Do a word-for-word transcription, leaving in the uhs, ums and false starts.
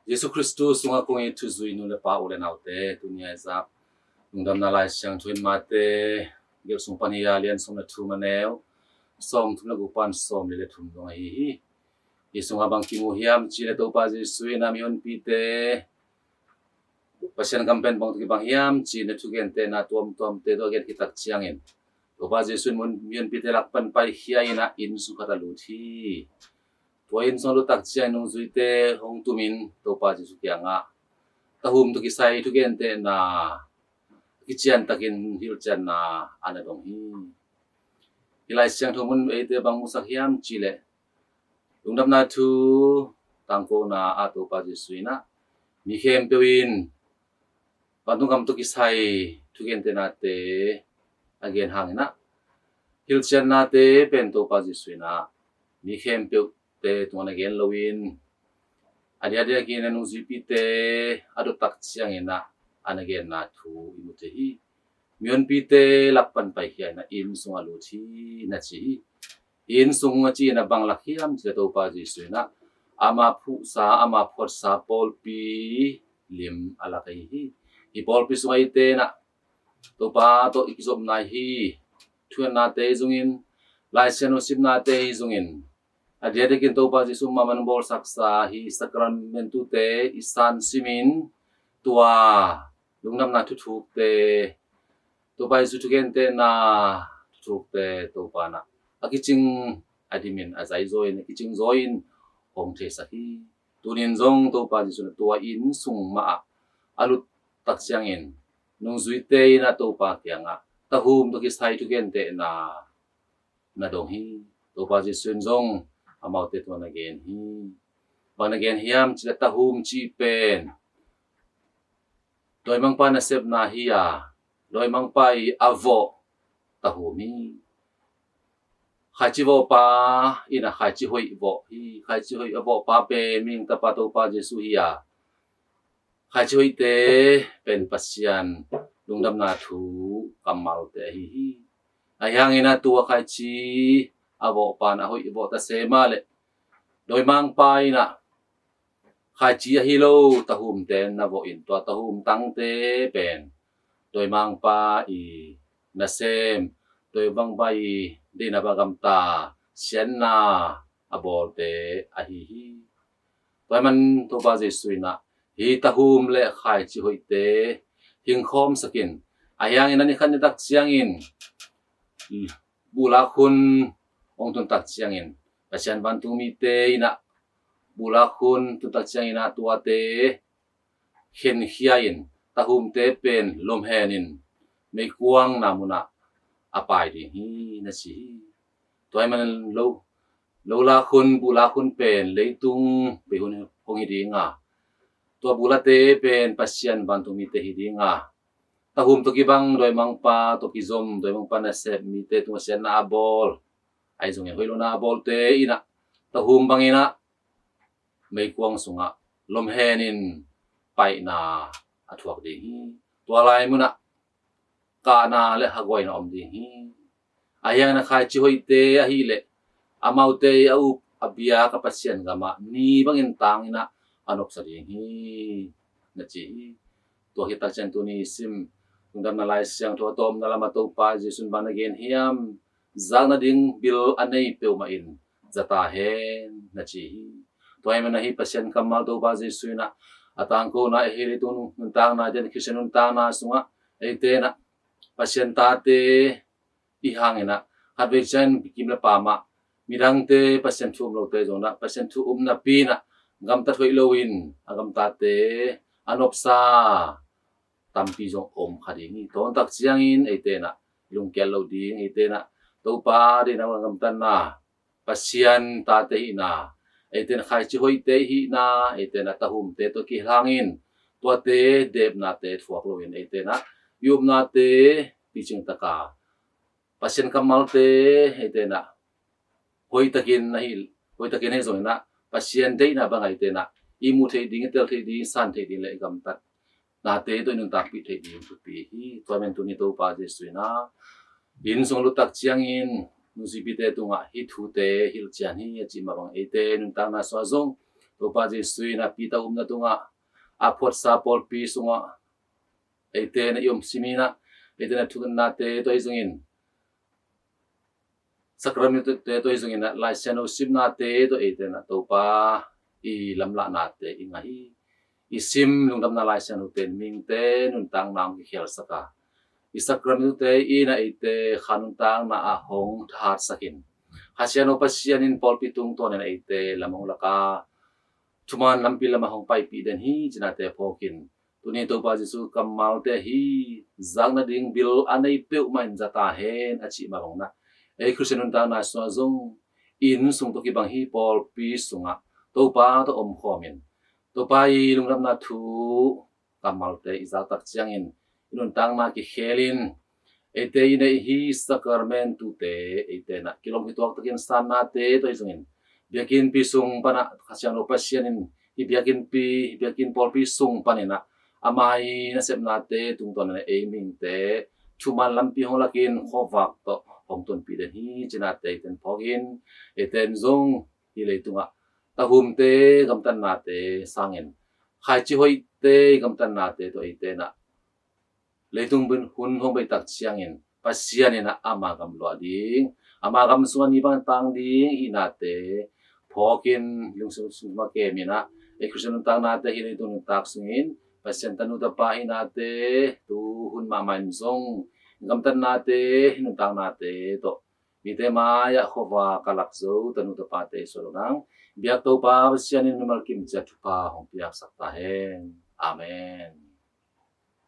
Jesu Khristu sungah kong it thuzui nu le pa, u le naute, tuni a i zak Lungdamna Lai Siangtho in Mate gelh sung pan hi a, lian sawm le thum, a neu sawm thum le guk pan sawm li le thum dong ahi hi. Hi sungah bang kimu hiam cih leh Topa Jesu in a mihonpite Pasian gam pen bang tawh kibang hiam cih na thugentehna tuamtuamte tawh a gen khit tak ciangin Topa Jesu in mihonpite lak pan paikhia in a inn sung khat a lut hi. Tua inn sung a lut tak ciangin nungzuite hong tumin Topa Jesu kiangah tahum tawh kisai thugentehna kician takin hilhcianna a na dong hi. Hih Lai Siangtho mun eite bang musak hiam cih leh Lungdamna Thu tangkona ah Topa Jesu in a mi khempeuh in vantung gam tawh kisai thugentehnate a gen hangin a hilhciannate pen Topa Jesu in a mi khempeuhte tungah a na gen loin a diakdiakin a nungzuipite a dot tak ciangin a a na genna thu i mu thei hi. Mihonpite lak pan paikhia in a inn sungah lut hi na ci hi. Inn sung a cih in a bang lak hiam cih leh Topa Jesu in a ama phuhsa, ama phuatsa pawlpi lim a lak ahi hi. Hih pawlpi sungah eite in a Topa tawh i kizopna hi, thuhilhnate hi zongin, Lai Siangtho simnate hi zongin, a diakdiakin Topa Jesu mahmah in bawlsaksa hih sakramentute i san simin tua Lungdamna Thuthukte, Topa Jesu thugentehna thuthukte Topa in a a kicing a dimin a zaizaw in a kicing zaw in hong theisak hi. Tunin zong Topa Jesu in a tua inn sung mah ah a lut tak ciangin nungzuite in a Topa kiangah tahum tawh kisai thugentehna na dong hi. Topa Jesu in zong amaute tungah na gen hi. Bang na gen hiam cih leh tahum cih pen dawimangpa nasepna hi a, dawimangpa i a vawh tahum hi. Khaici vawhpa in a khaici hoih vawh hi. Khaici hoih a vawhpa pen mihing tapa Topa Jesu hi a, khaici hoihte pen Pasian Lungdamna Thu kammalte ahi hi. Ahi hangin a tua khaici a vawhpa in a hoih vawh ta se mah leh dawimangpa in a khaici ahi lo tahumte na vawh in tua tahum tangte pen dawimangpa i nasem, dawimangpa i deihna bang a gamta sianna a bawlte ahi hi. Tua ahih man Topa Jesu in a hih tahum le khaici hoihte hingkhawmsak in, ahi hangin a ni khat ni tak ciangin bulak hun hong tun tak ciangin Pasian vantung mite in a bulak hun tun tak ciangin a tuate khenkhia in tahumte pen lomhen in meikuangna munah a pai ding hi na ci hi. Tua ahih man lo, lo lak hun, bulak hun pen leitung bei hun hong hi ding a, tua bulate pen Pasian vantung mite hi ding a, tahum tawh kibang dawimangpa tawh kizom, dawimangpa nasep mite tungah sianna a bawl, ahi zongin hoih lohna a bawlte in a tahum bangin a meikuang sungah lomhen in paihna a thuak ding hi. Tua lai munah kahna le haguaina om ding hi. Ahi hangin a khaici hoihte ahih leh amaute a up a biak a Pasian gamah ni bangin tangin a a nopsa ding hi na ci hi. Tua khit tak ciang tuni sim Lungdamna Lai Siangtho a tawpna lamah Topa Jesu in bang na gen hiam, zak nading bil a nei peuhmah in za ta hen na ci hi. Tua ahih man a hih Pasian kammal Topa Jesu in a a tangkona ahi leitung nuntakna, den Khristian nuntakna sungah eite in a Pasian tate i hangin a khatvei ciangin bikim le pamah midangte Pasian thu um lote zong in a Pasian thu um napi in a gamtat hoih loin a gamtate a nopsa tampi zong om kha ding hi. Tua tak ciangin eite in a lungkiat loh ding, eite in a Topa deihna bang a gamtatna, Pasian tate hihna, eite in a khaici hoihte hihna, eite in a tahumte tawh kihel hangin tuate depnate thuak loin eite in a i upnate picing taka Pasian kammalte eite in a hoihtakin ahi, hoihtakin ahi zongin a Pasian deihna bang eite in a i muh theih ding, i tel theih ding, i san theih ding le i gamtat nate tawh i nuntakpih theih ding thupi hi. Tua ahih man tuni Topa Jesu in a inn sung lut tak ciangin nungzuipite tungah hih thute hilhcian hi a cih mah bang eite nuntakna sungah zong Topa Jesu in a Peter umna tungah, a phuatsa pawlpi sungah eite na i om simin ah, eite na thungetnate tawh ahi zongin, Sacrament-te tawh ahi zongin ah, Lai Siangtho simnate tawh eite na Topa i lamlahnate i ngah hi. I sim lungdamna Lai Siangthote in mihingte nuntakna hong kikhelsak a, i sacrament-te in ah eite kha nuntakna ah hong thahatsak in, Kha Siangtho Pasian in pawlpi tungtawn in ah eite lam hong lak a, thuman lampi lamah hong paipih den hi cinate phawkin, tuni Topa Jesu kammalte hi, zak nading bil a nei peuhmah in za ta hen a cih mah bangin ah, ei Khristian nuntakna sungah zong inn sung tawh kibang hi, pawlpi sungah Topa tawh omkhawm in, Topa i lungdamna thu kammalte i zak tak ciangin i nuntakna kikhel in, eite i neih hi sacrament-te eite na kilawm kituak takin sannate tawh ahi zongin, biakinnpi sung panah Kha Siangtho Pasian in hih biakinnpi, hih biakinn pawlpi sung panin ah, ama i nasepnate tungtawn in ah ei mihingte thuman lampi hong lakin khuavak tawh hong tonpih den hi cinate eite in phawkin, eite in zong hih leitungah tahumte gamtatnate sangin, khaici hoihte gamtatnate tawh eite na leitung bun hun hong bei tak ciangin, Pasian in ah ama gam luah ding, ama gam sungah ni bang tang ding hihnate phawkin, lungsim sungah kem in ah, ei Khristian nuntaknate hih leitung nuntak sungin Pasian tanu tapa hihnate, tu hun mahmah in zong gamtatnate, nuntaknate tawh mite mai-ah khuavak a lak zo tanu tapate i suah loh nang biak Topa Pasian in mimal kim ciat thupha hong piaksak ta hen. Amen.